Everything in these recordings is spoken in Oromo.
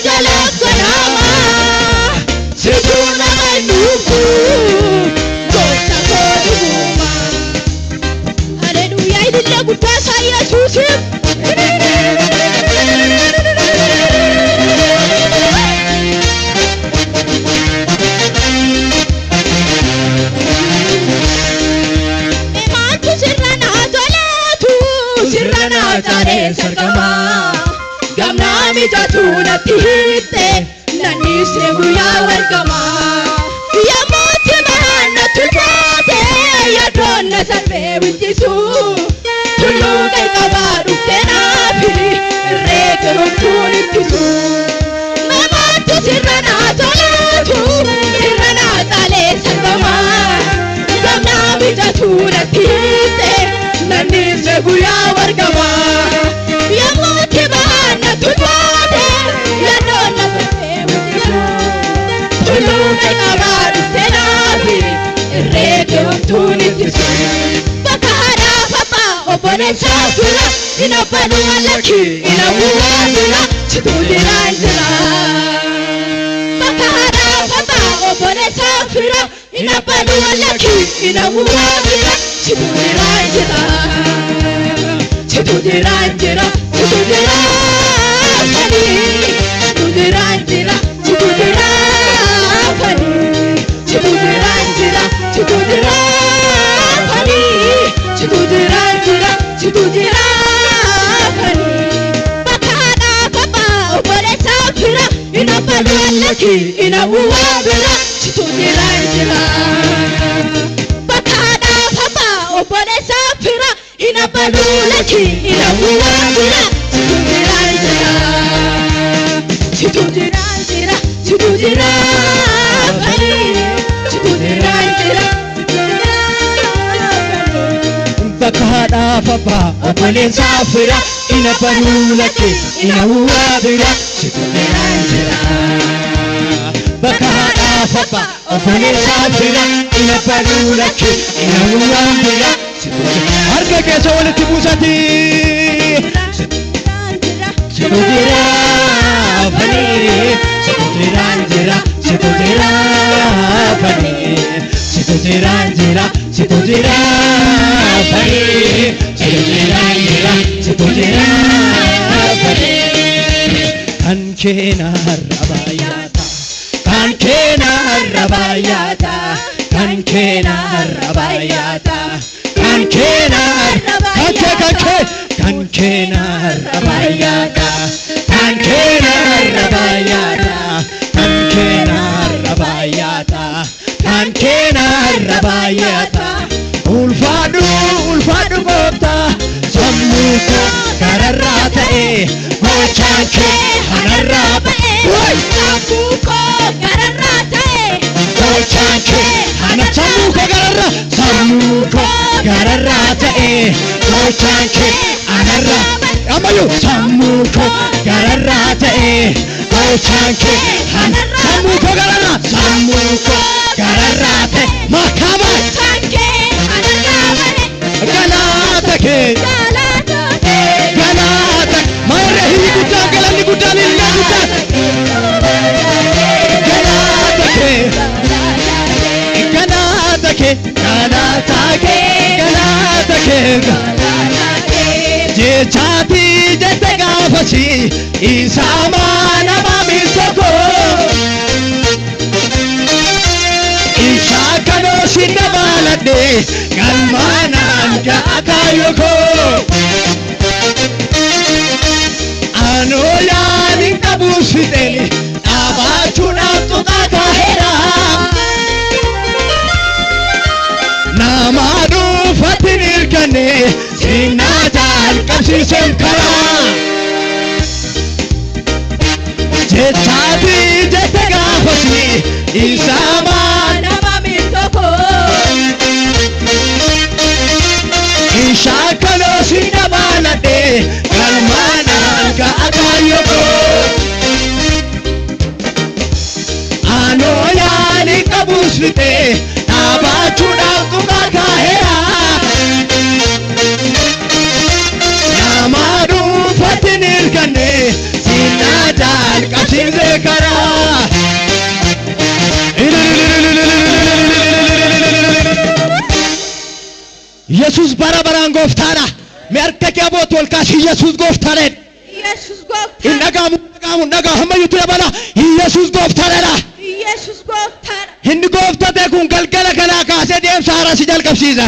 Galgalaaf ganaama situu nama hin dhufu gooftaa koo dhuguma. Haleluuyaa, ilillee guddaa isaa Yesuusiif. Maaltu sirra naa tolaatu, sirra naa caalee sargama. Gamnaa mijatu natti hiitte, nanniisee guyyaa wargama. Yommuutti bahaan natti ulfaate, yaadoon na sarbee wiccisu. Tulluu qalqabaa dhuftee naafi, irree qiromtuun ittisu. Maaltu sirra naa tolaatu, sirra naa caalee sargama. Gamnaa mijatu natti hiitte, nanniisee guyyaa wargama. Yommuutti bahaan natti ulfaate, yaadoon na sarbee wiccisu. Tulluu qalqabaa dhuftee naafi, irree qiromtuun ittisu. Bakka haadhaaf abbaa, obboleessaa fira, hin abbanuu mallakki, hin hawwuwaa bira, situu jiraan jira. Bakka haadhaaf abbaa, obboleessaa fira, hin abbanuu mallakki, hin hawwuwaa bira, situu jiraan jira. Situu jiraan jira, situu jiraan fanii, situu jiraan jira, situu jiraan fanii, situu jiraan jira, situu jiraan fanii, situu jiraan jira, situu jiraan fanii. Bakka haadhaaf abbaa, obboleessaa fira, hin abbanuu mallakki, hin hawwuwaa bira, situu jiraan jira. Bakka haadhaaf abbaa, obboleessaa fira, hin abbanuu lakki, hin hawwuwaa bira, situu jiraan jira. Situu jiraan jira, situu jiraan fanii, situu jiraan jira, situu jiraan fanii. Bakka haadhaaf abbaa, obboleessaa fira, hin abbanuu lakki, hin hawwaa bira, situ jiraan jira. Bakka haadhaaf abbaa, obboleessaa fira, hin abbanuu lakki, hin hawwaa bira, situ jira. Harka keessa walitti buusati. Situ jiraan fanii, situ jiraan jira, situ jiraan fanii, situ jiraan jira, situ jiraan fanii, situ jiraan jira, situ jiraan fanii. Kan keenarra baay'ata, kan keenarra baay'ata, kan keenarra baay'ata, kan keenarra, kan kee, kan kee, kan keenarra baay'ata, kan keenarra baay'ata, kan keenarra baay'ata, kan keenarra baay'ata. Ulfaadhu, ulfaadhu gooftaa, sammuu koo gararraa ta'e, gochaan kee kanarraa ba'e. Sammuu koo gararraa ta'e. Gochaan kee kana, sammuu koo gararraa, sammuu koo gararraa ta'e, gochaan kee anarraa ammayyuu, sammuu koo gararraa ta'e, gochaan kee sammuu koo gararraa, sammuu koo gararraa ta'e makaabaa. Gochaan kee anarraa ba'e. Galaata kee. Galata kee. Galaata maarree, hiyyi guddaan, galanni guddaan, illee guddaan, galaata kee, galaata kee, galaata kee, galaata kee. Jechaati jette gaafasi isaa nama tokko Ishaakkanoo si dabaaladhe, galmaanaan ga'a kaayyoo koo. Anoo yaalin qabu fixeen dhaabachuudhaaf tuqaa kaa'eera. Nama dhuunfaatti hin hirkanne, sinnaa jalqabsiiseen karaa. Jechaati jette gaafasi isaa Nama tokko. Ishaakkanoo si dabaaladhe, galmaanaan ga'a kaayyoo koo. Anoo yaalii qabus fixee dhaabachuudhaaf tuqaa kaa'eera. Nama dhuunfaatti hin hirkanne, sinnaa jalqabsiiseen. cimsee karaa. Yesuus bara baraan gooftaadha. Mee harka kee abootti ol kaasi, Yesuus gooftaadha jedhi. Yesus Hin gooftaadha. dhaga'amu, dhaga'amu, dhaga'amu, hammayyuutu dabala. Yesuus gooftaadha. Yesus gooftaadha. Inni gooftate kun galgala kanaa kaasee deemsa haaraa si jalqabsiisa.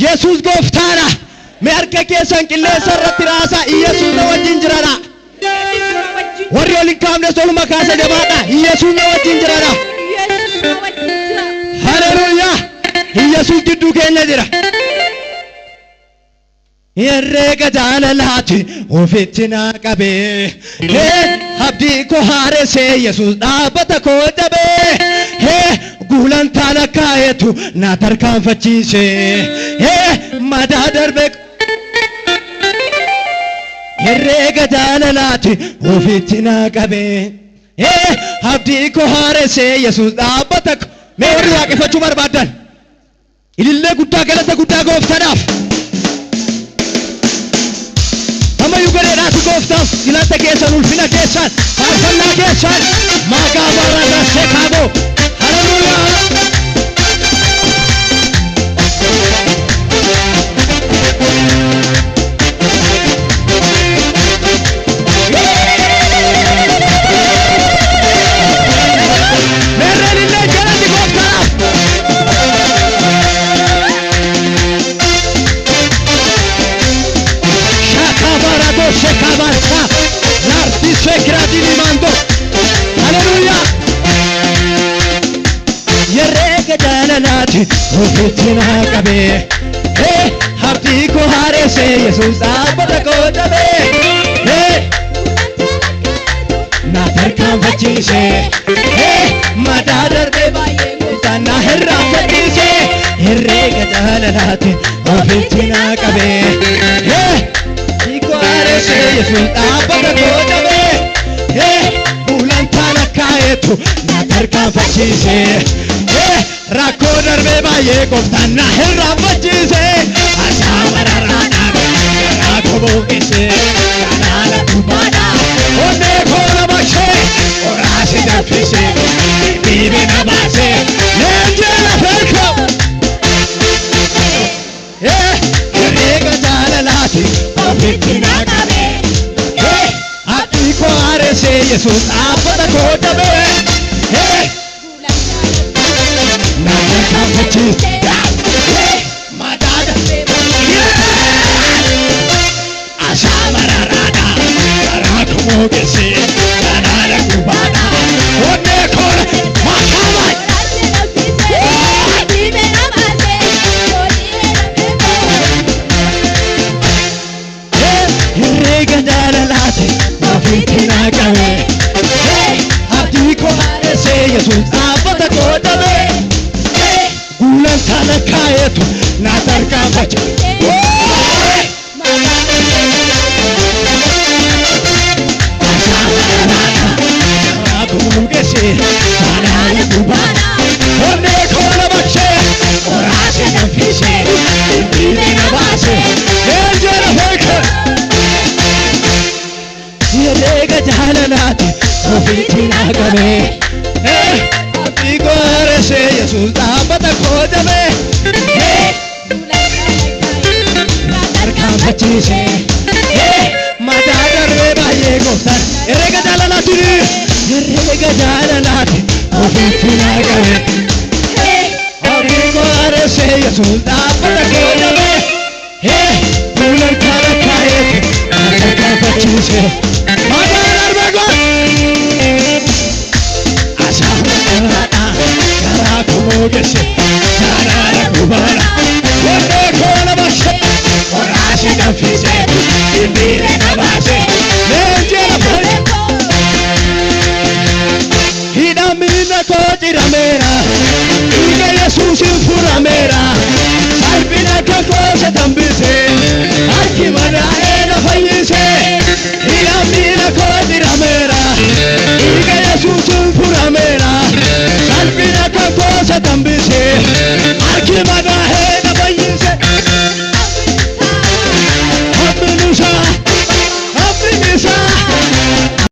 Yesuus gooftaadha. Mee harka keessan qilleensa irratti raasaa, Yesuus na wajjin jiraadha. Yesus na wajjin. Warri ol hin kaafnes oluma kaasa, jabaadha. Yesuus na wajjin jiraadha. Yesus na wajjin jira. Haleluuyaa. Yesuus gidduu keenya jira. Herreega jaalalaati ofitti naa qabee, hee, abdii koo haaressee, Yesuus dhaabbata koo jabee, hee, gulantaa lakkaa'eetu na tarkaanfachiise, hee, madaa darbe. Herreega jaalalaati ofitti naa qabee, hee, abdii koo haaressee, Yesuus dhaabbata koo. Mee warri waaqeffachuu barbaaddan ilillee guddaa, galata guddaa gooftaadhaaf. Ammayyuu gareedhaati gooftaaf galata keessan, ulfina keessan, faarfannaa keessan maqaa baaraadhaa sekaaboo. Haleluuyaa. Meerreen illee galanni gooftaadhaaf. Shakabarado shekabarsa larti shekradini mando. Haleluuyaa. Herreega jaalalaati ofitti naa qabee, hee, abdii koo haaressee, Yesuus dhaabbata koo jabee, hee, na tarkaanfachiise, hee, madaa darbee baay'ee gooftaan na irraanfachiise. Herreega jaalalaati ofitti naa qabee, hee, abdii koo haaressee, Yesuus dhaabbata koo jabee, hee, gulantaa lakkaa'eetu na tarkaanfachiise, hee, rakkoo darbee baay'ee gooftaan na irraanfachiise. Asaa mararaadhaan garaa koo boqise, galaana gubbaadha onnee koo na baqsee, qoraasi danfise, dhibee na baase, leenjee lafee koo. Herreega jaalalaati ofitti na qabee, abdii koo haaressee, Yesuus dhaabbata koo jabee, na tarkaanfachiise, madaada asaa mararaadha garaa koo moogesse, galaana gubbaadha onnee koo makaabaa. Qoraatti danfise, dhibee na baase, hojii lafee koo. Herreega jaalalaati ofitti naa qabee, abdii koo haaressee, Yesuus dhaabbata koo jabee, gulantaa lakkaa'eetu na tarkaanfachiise. Asaa mararaadha garaa koo moogesse, galaana gubbaadha onnee koo na baqsee, qoraasi danfise, dhibee na baase, leenjee lafee kee. Herreega jaalalaati ofitti naa qabee, abdii koo haaressee, Yesuus dhaabbata koo jabee, tarkaanfachiise, madaa darbee baay'ee gooftaan. Herreega jaalalaati, herreega jaalalaati ofitti naa qabee, abdii koo haaressee, Yesuus dhaabbata koo jabee, gulantaa lakkaa'eetu na tarkaanfachiise.